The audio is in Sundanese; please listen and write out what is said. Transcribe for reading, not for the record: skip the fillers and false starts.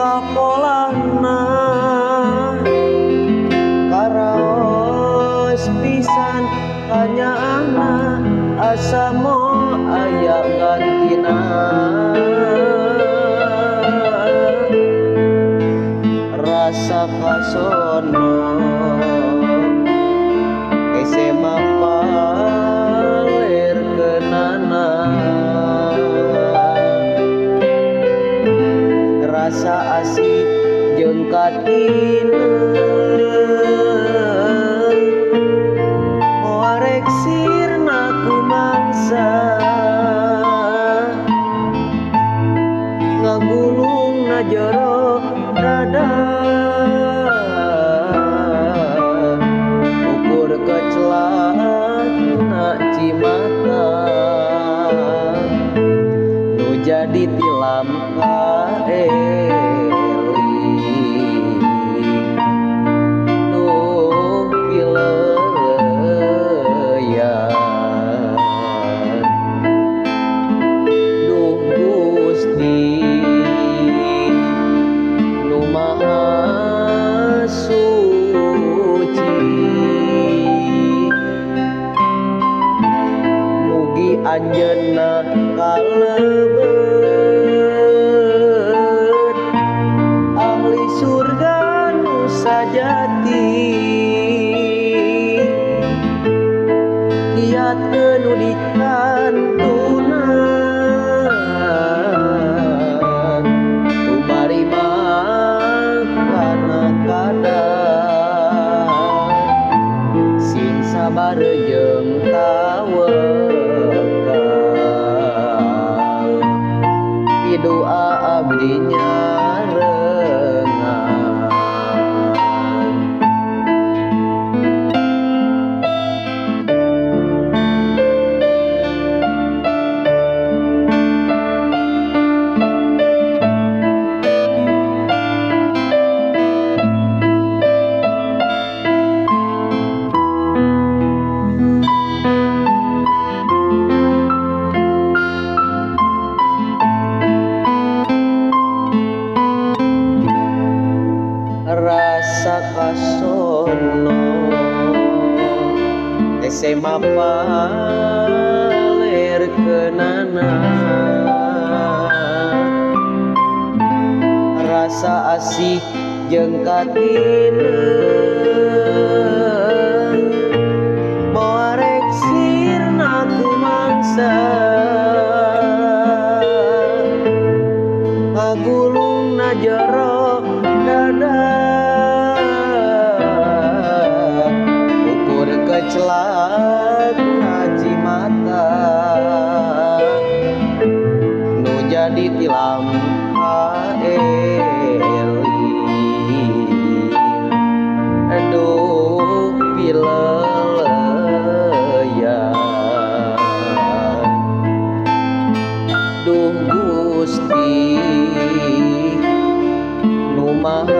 tingkah polana karaos pisan kanyaahna asa moal aya gantina rasa kasono SMA paler kenana rasa asih jeung katina moal rek sirna ku mangsa ngagulungna jero dada ukur kecelakna cimata nu jadi tilam kaeling nu pileuyan duh Gusti nu Maha Suci mugi anjeunna kalebet ahli surga nu sajati kiatkeun nu dikantunan tumarima kana kadar sing sabar jeung tawakal pidua abdi nyarengan. Rasa kasono SMA paler kenana rasa asih jeung katina moal rek sirna ku mangsa ngagulungna jero dada ukur kecelak cimata nu jadi tilam kaeling aduh pileleyan duh Gusti nu Maha